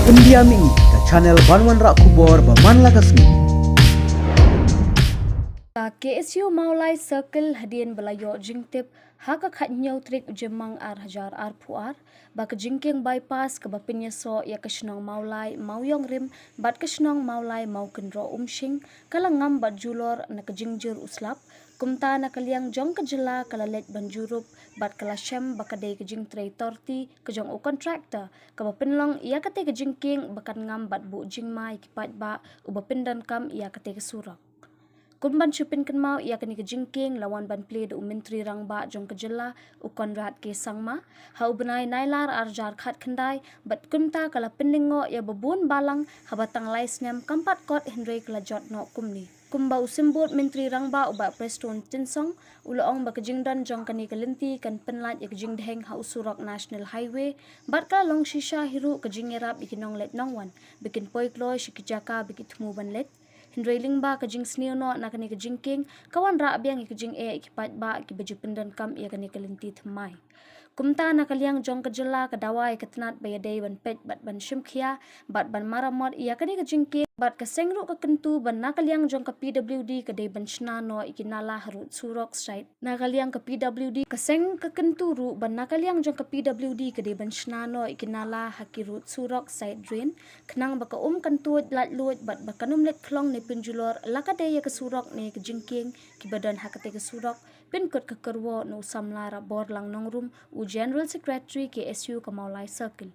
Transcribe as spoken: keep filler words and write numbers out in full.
India Mini, ka channel ban wanrah khubor ba man la ka sngi. Ka K S U Mawlai Circle hadien ba la ïoh jingtip ha ka khathynñiew tarik u Jymmang ar hajar arphew ar ba ka jingkieng bypass kaba pynïasoh ïa ka shnong Mawlai Mawiong Rim bad ka shnong Mawlai Mawkynroh Umshing ka la ngam bad julor na ka jingjur u slap. Kumta na ka liang jong ka jylla ka la leit ban jurup bad ka la shem ba ka dei ka jingtrei torti ka jong u contractor kaba pynlong ïa katei ka jingkieng ba kan ngam bad buh jingma ïa ki paidbah uba pyndonkam ïa katei ka surok. Kum ban shu pynkynmaw ïa kane ka jingkieng la wan ban plie da u Myntri Rangbah jong ka jylla u Conrad K Sangma ha u bnai Nailar ar hajar khatkhyndai bad kumta ka la pynngoh ïa ba bun balang haba tang lai snem kam pat kot hynrei ka la jot noh kumne. Kumba u Symbud Myntri Rangbah u Bah Prestone Tynsong u la ong ba ka jingdon jong kane ka lynti kan pynlait ïa ka jingdheng ha u surok National Highway bad ka la long shisha hi ruh ka jingïarap ïa ki nongleit nongwan ba kin poi kloi sha ki jaka ba ki thmu ban leit. Hynrei lyngba ka jingsniew noh na kane ka jingkieng ka wanrah biang ïa ka jingeh ïa ki paidbah kiba ju pyndonkam ïa kane ka lynti thymmai. Kumta na ka liang jong ka jylla ka dawa ïa ka tnat ba ïadei ban peit bad ban shim khia bad ban maramot ïa kane ka jingkieng bad ka seng ruh ka kyntu ba na ka liang jong ka P W D ka dei ban shna noh ïa ki nala ha rud surok side. Na ka liang ka P W D ka seng ka kyntu ruh ba na ka liang jong ka P W D ka dei ban shna noh ïa ki nala ha ki rud surok side drain khnang ba ka um kan tuid laitluid bad ba kan um leit khlong ne pynjulor la ka dei ïa ka surok ne ka jingkieng kiba don ha katei ka surok. Pynkut ka kyrwoh na u samla Raborlang Nongrum, u General Secretary K S U ka Mawlai Circle.